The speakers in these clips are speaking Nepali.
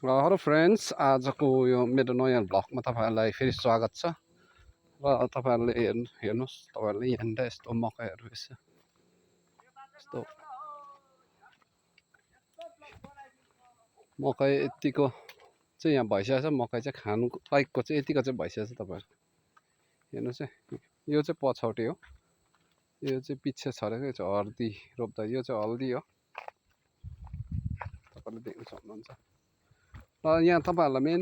हेलो फ्रेन्ड्स, आजको यो मेरो नयाँ भ्लगमा तपाईँहरूलाई फेरि स्वागत छ। र तपाईँहरूले हेर्नुहोस्, तपाईँहरूले यहाँनिर यस्तो मकैहरू यस्तो मकै यतिको चाहिँ यहाँ भइसकेको छ। मकै चाहिँ खानु लायकको चाहिँ यतिको चाहिँ भइसकेको छ। तपाईँहरू हेर्नुहोस् है, यो चाहिँ पछौटे हो, यो चाहिँ पछि छरेको चाहिँ हर्दी रोप्दा यो चाहिँ हल्दी हो, तपाईँले देख्न सक्नुहुन्छ। र यहाँ तपाईँहरूलाई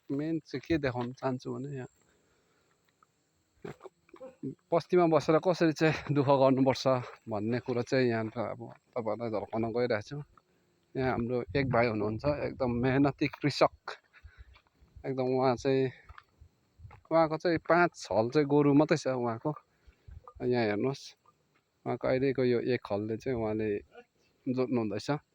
मेन चाहिँ के देखाउन चाहन्छु भने यहाँ बस्तीमा बसेर कसरी चाहिँ दुःख गर्नुपर्छ भन्ने कुरो चाहिँ यहाँ अब तपाईँहरूलाई झल्काउन गइरहेको छु। यहाँ हाम्रो एक भाइ हुनुहुन्छ, एकदम मेहनती कृषक, एकदम उहाँको चाहिँ 5 हल चाहिँ गोरु मात्रै छ उहाँको। यहाँ हेर्नुहोस्, उहाँको अहिलेको यो एक हलले चाहिँ उहाँले जोत्नु हुँदैछ।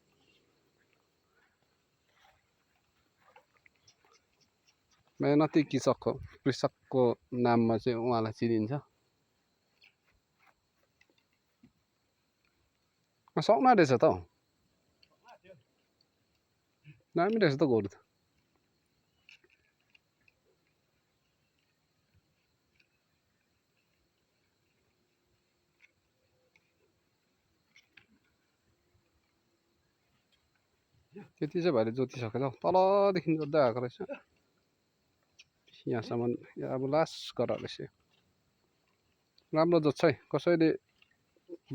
मेहनती कृषकको नाममा चाहिँ उहाँलाई चिनिन्छ। सक्ना रहेछ त हौ, दामी रहेछ त गोरु त। त्यति चाहिँ भएर जोतिसकेछ हौ, तलदेखि जोत्दै आएको रहेछ यहाँसम्म। अब लास्ट गरेर रहेछ। राम्रो जोत्छ है। कसैले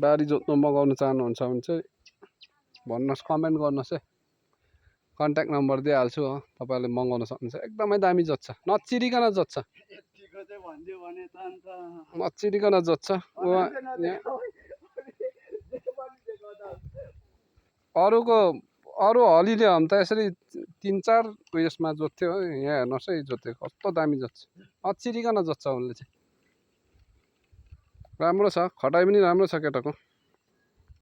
बारी जोत्नु मगाउनु चाहनुहुन्छ भने चाहिँ भन्नुहोस्, कमेन्ट गर्नुहोस् है, कन्ट्याक्ट नम्बर दिइहाल्छु हो, तपाईँले मगाउन सक्नुहुन्छ। एकदमै दामी जोत्छ, नचिरिकन जोत्छ, नचिरिकन जोत्छ। अरू हलीले हो भने त यसरी 3-4 उयसमा जोत्थ्यो। यहाँ हेर्नुहोस् है, जोत्थ्यो कस्तो दामी जोत्छ, नचिरिकन जोत्छ उसले चाहिँ। राम्रो छ, खटाइ पनि राम्रो छ केटाको।